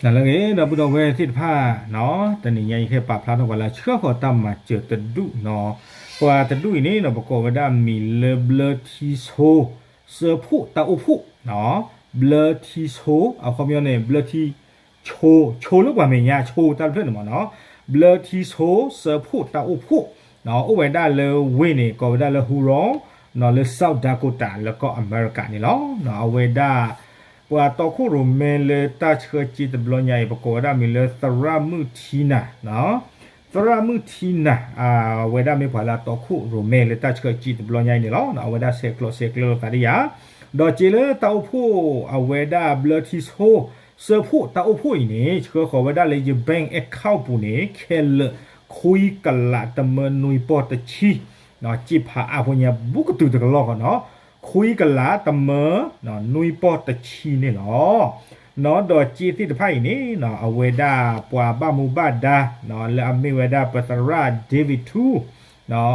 နလၢအဂ့ၤ ဒီပုၢ်ဒီဝဲၢ်သ့ၣ်တဖၣ်နီၤ, တနံၤညါအံၤဟဲပာ်ဖျါထီၣ်ပှၤလၢဆှၢဃီၤတၢ်မၤစၢၤတဒူၣ်နီၤ, ပှၤတဒူၣ်အံၤန့ၣ်နီၤ ပကိးဝဲဒၣ်မံၤလၢဘျၢထံဆိ စၢဖှိၣ်တၢ်အိၣ်ဖှိၣ်, ဘျၢထံဆိ အခီပညီန့ၣ် ဘျၢထံဆိ ဆိလၢပှၤမဲာ်ညါ ဆိတၢ်တဖျၢၣ်န့ၣ်မ့ၢ်နီၤ, ဘျၢထံဆိ စၢဖှိၣ်တၢ်အိၣ်ဖှိၣ် အိၣ်ဝဲဒၣ်လၢဝ့ၢ်န့ၣ် ကိးဝဲဒၣ်လၢ Huron နီၤ လၢ South Dakota လၢကီၢ်အမဲရကၤန့ၣ်လီၤ. အဝဲဒၣ် ပှၤတီခိၣ်ရိၣ်မဲလၢတၢ်ဆှၢစ့တဘျီညါအံၤ ပကိးဝဲဒၣ်မံၤလၢသရၣ်မုၣ်ထံနၤ, သရၣ်မုၣ်ထံနၤ အဝဲဒၣ်မ့ၢ်ပှၤလၢအတီခိၣ်ရိၣ်မဲလၢတၢ်ဆှၢစ့တဘျီညါအံၤန့ၣ်လီၤ. အဝဲဒၣ်ဆဲးကျိးဆဲးကျၢလိာ်သးဒ်ယၤ, ဒီးစ့လၢတၢ်အိၣ်ဖှိၣ် အဝဲဒၣ်ဘျၢထံဆိ စၢဖှိၣ်တၢ်အိၣ်ဖှိၣ်အံၤန့ၣ် ဆှၢဃီၤဝဲဒၣ်လၢယ bank account ပူၤန့ၣ် ခဲလၢာ် ခွံကလးတမၢနွံပီၢ်တဆံ, စ့ဖးအါဖိညါ ဘူးကတုၤတကလီၢ်ဃီနီၤ, ခွံကလးတမၢ နွံပီၢ်တဆံန့ၣ်လီၤ. နီၤဒီးစ့သ့ၣ်တဖၣ်အံၤန့ၣ် အဝဲဒၣ်ပှၤဘၣ်မူဘၣ်ဒါ လၢအမ့ၢ်ဝဲဒၣ်ပသရၣ် David Tu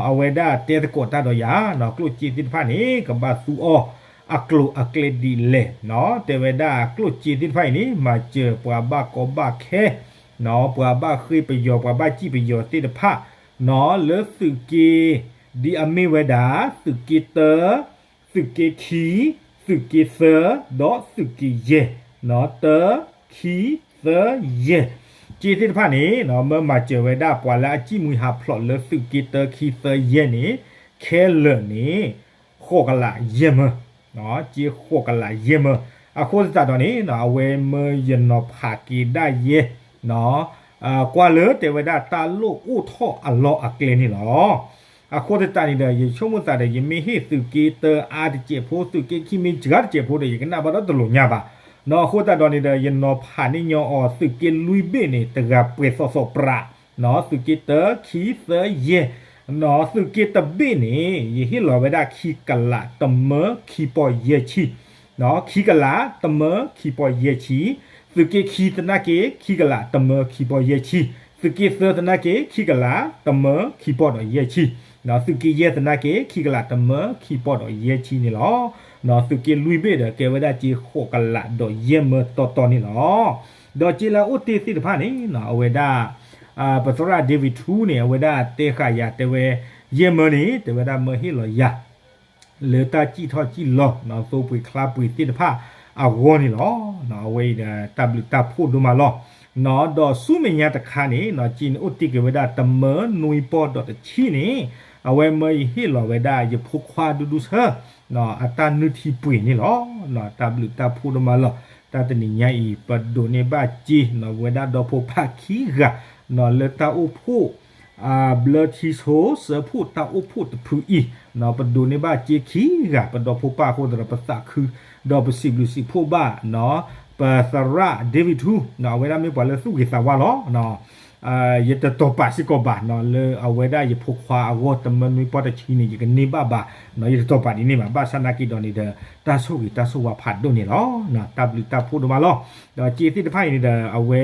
အဝဲဒၣ်တဲသကိးတၢ်ဒီးယၤနီၤ, ကျိၣ်စ့သ့ၣ်တဖၣ်န့ၣ် ကဘၣ်သူအီၤအကျိၤအကျဲဒ်လဲၣ်နီၤ, တဲဝဲဒၣ်ကျိၣ်စ့သ့ၣ်တဖၣ်အံၤန့ၣ် မၤစၢၤပှၤဘၣ်ကီဘၣ်ခဲနီၤ, ပှၤဘၣ်ဃ့ပယီၤ ပှၤဘၣ်စံၣ်ပယီၤသ့ၣ်တဖၣ် နီၤ လၢသုးက့ ဒ်အမ့ၢ်ဝဲဒၣ် သုးက့တၢ သုးက့ခံ သုးက့သၢ ဒီးသုးက့ယဲၢ်, တၢ ခံ သၢ ယဲၢ်, စ့သ့ၣ်တဖၣ်န့ၣ် မၢမၤစၢၤဝဲဒၣ်ပှၤလၢအစံၣ်မှံဟးဖျိးလၢသုးက့တၢ ခံ သၢ ယဲၢ်န့ၣ် ခဲလၢာ်န့ၣ် ဃိးကလးယဲၢ်မၢ, စ့ဃိးကလးယဲၢ်မၢ, အဃိသတးဒီးန့ၣ် အဝဲမၢယနီၤဖးက့ၤဒၣ်ယဲ ကွၢ်လၢတဲဝဲဒၣ်တၢ်လိၣ်အိၣ်ထီၣ်အလီၢ်အကျဲန့ၣ်လီၤ. အဃိသတးန့ၣ်ဒီး ယဆိကမိၣ်သးဒီး ယမ့ၢ်ဟ့ၣ်သုးက့တၢအါတစဲးဖိ သုးက့ခံမ့ၢ်စှၤတစဲးဖိဒီး ယကနၣ်ဘၣ်ဒီးတလိာ်ညါဘၣ်နီၤ, အဃိသတးဒီးန့ၣ်ဒီး ယနီၤဖးန့ၢ်ညီအီၤ သုးက့လွံၢ်ဘ့ၣ်န့ၣ် တဂၤပှဲၤသီသီပြး သုးက့တၢ ခံ သၢ ယဲၢ်, သုးက့တဘ့ၣ်န့ၣ် ယဟ့ၣ်လီၤဝဲဒၣ်ခံကလးတမၢခံပီၢ်ယဲၢ်ဆံ ခံကလးတမၢခံပီၢ်ယဲၢ်ဆံ, သုးက့ခံသနာ်က့ ခံကလးတမၢခံပီၢ်ယဲၢ်ဆံ, သုးက့သၢသနာ်က့ ခံကလးတမၢခံပီၢ်ဒီးယဲၢ်ဆံ, သုးက့ယဲၢ်သနာ်က့ ခံကလးတမၢခံပီၢ်ဒီးယဲၢ်ဆံန့ၣ်လီၤ. သုးက့လွံၢ်ဘ့ၣ်ဒီး ကဲဝဲဒၣ်စ့ဃိးကလးဒီးယဲၢ်မၢတီတီန့ၣ်လီၤ. ဒီးစ့လၢအအိၣ်တ့ၢ်သ့ၣ်တဖၣ်န့ၣ် အဝဲဒၣ် ပသရၣ် David Tu န့ၣ် အဝဲဒၣ်တဲဃာ်ယၤတဲဝဲ ယဲၢ်မၢန့ၣ် တဲဝဲဒၣ်မၢဟ့ၣ်လီၤယၤ လၢတၢ်စံၣ်ထီၣ်စံၣ်လီၤ သိပှ့ၤချါပှ့ၤသ့ၣ်တဖၣ်အဂီၢ်န့ၣ်လီၤ. အဝဲအံၤဒီးတၢ်ဘျုးတၢ်ဖှိၣ်ဒိၣ်မးလီၤ. ဒီးဆူမဲာ်ညါတခါန့ၣ် စ့န့ၣ်အိၣ်တ့ၢ်က့ၤဝဲဒၣ်တမၢနွံပီၢ်ဒီးတဆံန့ၣ် အဝဲမၢယဟ့ၣ်လီၤဝဲဒၣ်ယဖိခွါဒူဒူဆၢ အတၢ်နုၢ်ထံပှ့ၤန့ၣ်လီၤ. တၢ်ဘျုးတၢ်ဖှိၣ်ဒိၣ်မးလီၤ. တၢ်တနံၤညါအံၤ ပဒိးန့ၢ်ဘၣ်စ့ ဝဲဒၣ်ဒီဖိပၢ်ခံဂၤ လၢတၢ်အိၣ်ဖှိၣ် ဘျၢထံဆိ စၢဖှိၣ်တၢ်အိၣ်ဖှိၣ်တဖုအံၤ ပဒိးန့ၢ်ဘၣ်စ့ခံဂၤ ပဒီဖိပၢ်အဃိသတးဒီး ပသးခု ဒီးပစံးဘျုးစံးဖှိၣ်ဘၣ် ပသရၣ် David Tu အဝဲဒၣ်မ့ၢ်ပှၤလၢသူၣ်ဂ့ၤသးဝါလီၤ. ယတတီၤပာ်စ့ၢ်ကီးဘၣ် လၢအဝဲဒၣ်ယဖိခွါအဂီၢ် တမၢနွံပီၢ်တဆံန့ၣ် ယကန့ၢ်ဘၣ်ဘၣ် ယတတီၤပာ်ဒ်န့ၣ်ဘၣ်. ဘၣ်ဆၣ်နာ်က့ဒီးန့ၣ်ဒီး တၢ်ဆိၣ်ဂ့ၤတၢ်ဆိၣ်ဝါဖးဒိၣ်န့ၣ်လီၤ. တၢ်ဘျုးတၢ်ဖှိၣ်ဒိၣ်မးလီၤ. ဒီးစ့သ့ၣ်တဖၣ်အံၤန့ၣ်ဒီး အဝဲ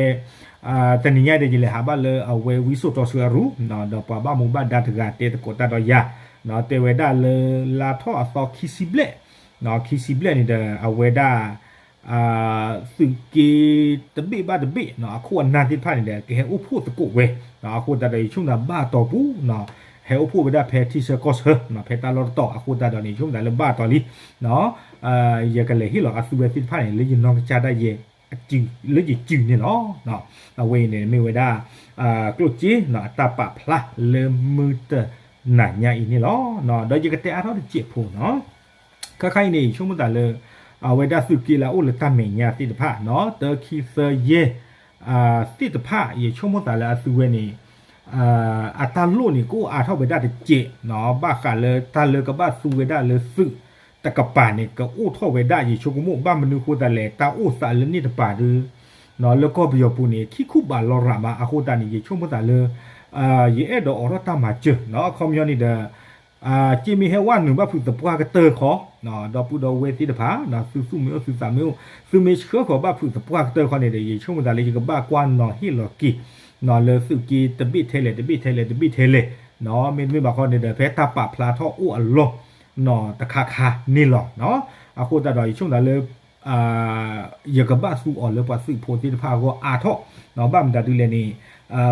တနံၤညါဒီး ယလဲၤဟးဘၣ်လၢအဝဲဝံစိာ်တီဆှၢအရူၢ် ဒီးပှၤဘၣ်မူဘၣ်ဒါတဂၤတဲသကိးတၢ်ဒီးယၤ တဲဝဲဒၣ်လၢလါထီၣ်အသီခံဆံဘျဲၣ် ခံဆံဘျဲၣ်န့ၣ်ဒီး အဝဲဒၣ် သုးက့တဘ့ၣ်ဘၣ်တဘ့ၣ် အခိၣ်အနၢ်သ့ၣ်တဖၣ်န့ၣ်ဒီး ကဟဲအိၣ်ဖှိၣ်သကိးဝဲ အဃိသတးဒီး ယဆိကမိၣ်သးဘၣ်တီပူၤ ဟဲအိၣ်ဖှိၣ်ဝဲဒၣ်ဖဲထံဆၢကီၢ်ဆၢ ဖဲတၢ်လီၢ်တတီၤ အဃိသတးဒီးန့ၣ် ယဆိကမိၣ်သးလၢဘၣ်တီလံ ယကလဲၤဟ့ၣ်လီၤအသုဝဲသ့ၣ်တဖၣ်န့ၣ် လၢယနီၢ်ကစၢ်ဒၣ်ယဲ လၢယစုန့ၣ်လီၤ. အဝဲအံၤန့ၣ်မ့ၢ်ဝဲဒၣ် ကျိၣ်စ့ အတၢ်ပာ်ဖျါလၢမုၢ်တနၤညါအံၤန့ၣ်လီၤ. ဒီးယကတဲအါထီၣ်တစဲးဖိနီၤ ခါခါအံၤန့ၣ် ယဆိကမိၣ်သးလၢ အဝဲဒၣ်သုးက့လၢအအိၣ်လၢတၢ်မဲာ်ညါသ့ၣ်တဖၣ်နီၤ တၢ ခံ သၢ ယဲၢ် သ့ၣ်တဖၣ် ယဆိကမိၣ်သးလၢအသုဝဲန့ၣ် အတၢ်လိၣ်န့ၣ် ကအိၣ်အါထီၣ်ဝဲဒၣ်တစဲးနီၤ ဘၣ်ဃးလၢတၢ်လၢကဘၣ်သူဝဲဒၣ်လၢသုးတကပၤန့ၣ် ကအိၣ်ထီၣ်ဝဲဒၣ် ယဆိကမိၣ် ဘၣ်မနုၤအဃိသတးလဲၣ် တၢ်အိၣ်သးလၢန့ၣ်တပၤဒီး လၢကီၢ်ပယီၤပူၤန့ၣ် ခံခူဘးလီၤရးမး အဃိသတးန့ၣ် ယဆိကမိၣ်သးလၢ ယအဲၣ်ဒိးအိးထီၣ်တၢ်မၤစၢၤနီၤ အခီပညီန့ၣ်ဒီး က့မ့ၢ်ဟဲဝဲနုာ်ဘၣ်ဖုးသပှၢ်ကတၢၢ်ခီ ဒီပုၢ်ဒီဝဲၢ်သ့ၣ်တဖၣ် သုသူၣ်မ့ၢ်အိၣ်သုသးမ့ၢ်အိၣ် သုမ့ၢ်ဆှၢဃီၤဘၣ်ဖုးသပှၢ်ကတၢၢ်ခီန့ၣ်ဒီး ယဆိကမိၣ်သးလၢယကဘၣ်ကွၢ်နီၤဟ့ၣ်လီၤက့ၤ လၢသုးက့တဘ့ၣ်ထဲလဲၣ်တဘ့ၣ်ထဲလဲၣ်တဘ့ၣ်ထဲလဲၣ် မ့တမ့ၢ်ဘၣ်ခီန့ၣ်ဒီး ဖဲတၢ်ပာ်ဖျါထီၣ်အိၣ်အလီၢ် တခါခါန့ၣ်လီၤ. အဃိသတးဒီး ယဆိကမိၣ်သးလၢ ယကဘၣ်သူအီၤလၢပှၤသုးဖိသ့ၣ်တဖၣ်အဂီၢ်အါထီၣ်, ဘၣ်မတၤဒုလဲၣ်န့ၣ်,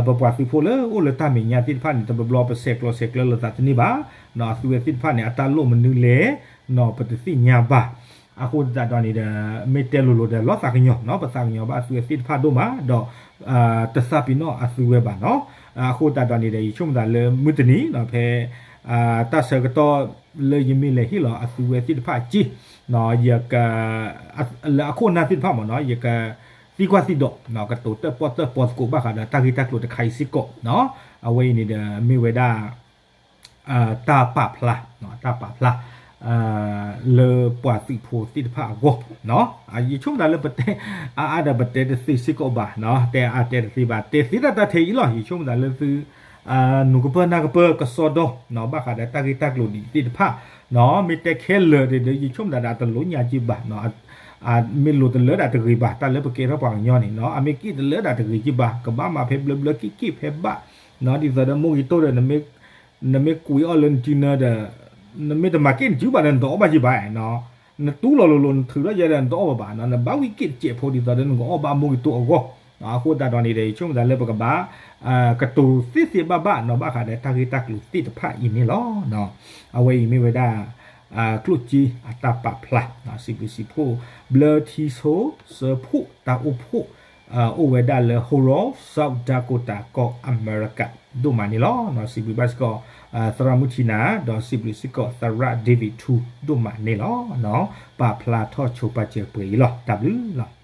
ပပှၤသုးဖိလၢအိၣ်လၢတၢ်မဲာ်ညါသ့ၣ်တဖၣ်န့ၣ် တဘျီဘျီပဆဲးကျိးဆဲးကျၢလိာ်သးတန့ၢ်ဘၣ်, အသုဝဲသ့ၣ်တဖၣ်န့ၣ် အတၢ်လိၣ်မနုၤလဲၣ်, ပတသ့ၣ်ညါဘၣ်. အဃိသတးဒီးန့ၣ်ဒီး မ့ၢ်တဲလိၤလိၤဒီးလီၤသးကညီၤ, ပသးကညီၤဘၣ်အသုဝဲသ့ၣ်တဖၣ်ဒိၣ်မး, ဒီး တသးပ့ၤနီၣ်အသုဝဲဘၣ်နီၤ. အဃိသတးဒီးန့ၣ်ဒီး ယဆိကမိၣ်သးလၢမုၢ်တနံၤ ဖဲ တၢ်ဆၢကတီၢ်လၢယမ့ၢ်လဲၤဟ့ၣ်လီၤအသုဝဲသ့ၣ်တဖၣ်အစ့, ယက လၢအခိၣ်အနၢ်သ့ၣ်တဖၣ်မ့ၢ်နီၤ ယကသံကွၢ်သံဒိး ကတိၤတၢၣ်ပီၣ်တၢၣ်ပီသကိးဘၣ်ဃးဒီးတၢ်ဂ့ၢ်တၢ်ကျိၤတခါအံၤစ့ၢ်ကီး, အဝဲအံၤန့ၣ်ဒီးမ့ၢ်ဝဲဒၣ် တၢ်ပာ်ဖျါ, တၢ်ပာ်ဖျါ လၢပှၤသုးဖိသ့ၣ်တဖၣ်အဂီၢ်, ယဆိကမိၣ်သးလၢပတဲ အါအါဒီးပတဲတသ့စ့ၢ်ကီးဘၣ်, တဲအါတဲတသ့ဘၣ်, တဲသ့တၢ်တၢ်ထဲအံၤလီၤ. ယဆိကမိၣ်သးလၢသု နူၤကပၢၢ်နၢ်ကပၢၢ်ကစီဒီ, ဘၣ်ဃးဒီးတၢ်ဂ့ၢ်တၢ်ကျိၤဒ်သ့ၣ်တဖၣ်, မ့ၢ်တဲခဲလၢာ်ဒီး ယဆိကမိၣ်သးဒီးအတလိၣ်ညါက့ဘၣ်, မ့ၢ်လိၤတလၢဒၣ်တဂ့ၤဘၣ်, တၢ်လၢပကဲထီၣ်ပှၤကညီန့ၣ် အမ့ၢ်က့ၣ်တလၢဒၣ်တဂ့ၤက့ဘၣ်, ကဘၣ်မၤဖဲဘျၢဘျၢက့ၣ်က့ၣ်ဖဲဘၣ်, ဒ်သိးဒီးမိၢ်ဂ့ၤတိၢ်ဒီး နမ့ၢ်ကွံာ်အီၣ်လၢနစုနၢဒီး နမ့ၢ်တမၤက့ၣ်နစုဘၣ်ဒီး နတအီၣ်ဘၣ်က့ဘၣ်, နတူၢ်လီၤလိၤလိၤ နထုးထီၣ်ယဲဒီး နတအီၣ်ဘၣ်ဘၣ်, နဘၣ်ဝံၣ်က့ၣ်တစဲးဖိဒ်သိးဒီး နကအီၣ်ဘၣ်မိၢ်ဂ့ၤတိၢ်အဂီၢ်, အဃိသတးဒီးန့ၣ်ဒီး ယဆိကမိၣ်သးလၢပကဘၣ် ကတိၤသ့သ့ဘၣ်ဘၣ်နီၤ ဘၣ်ဃးဒီးတၢ်ဂ့ၢ်တၢ်ကျိၤသ့ၣ်တဖၣ်အံၤန့ၣ်လီၤ. အဝဲအံၤမ့ၢ်ဝဲဒၣ် ကျိၣ်စ့အတၢ်ပာ်ဖျါ စံးဘျုးစံးဖှိၣ် ဘျၢထံဆိ စၢဖှိၣ်တၢ်အိၣ်ဖှိၣ် အိၣ်ဝဲဒၣ်လၢ Houston South Dakota ကီၢ်အမဲရကၤ ဒိၣ်မးန့ၣ်လီၤ. စံးဘျုးဘၣ်စ့ၢ်ကီး သရၣ်မုၣ်ထံနၤ ဒီးစံးဘျုးစ့ၢ်ကီးသရၣ် David ထူ ဒိၣ်မးန့ၣ်လီၤ. ပာ်ဖျါထီၣ်ဆိပာ်စၢၤပှဲၤအံၤလီၤ. တၢ်ဘျုးလီၤ.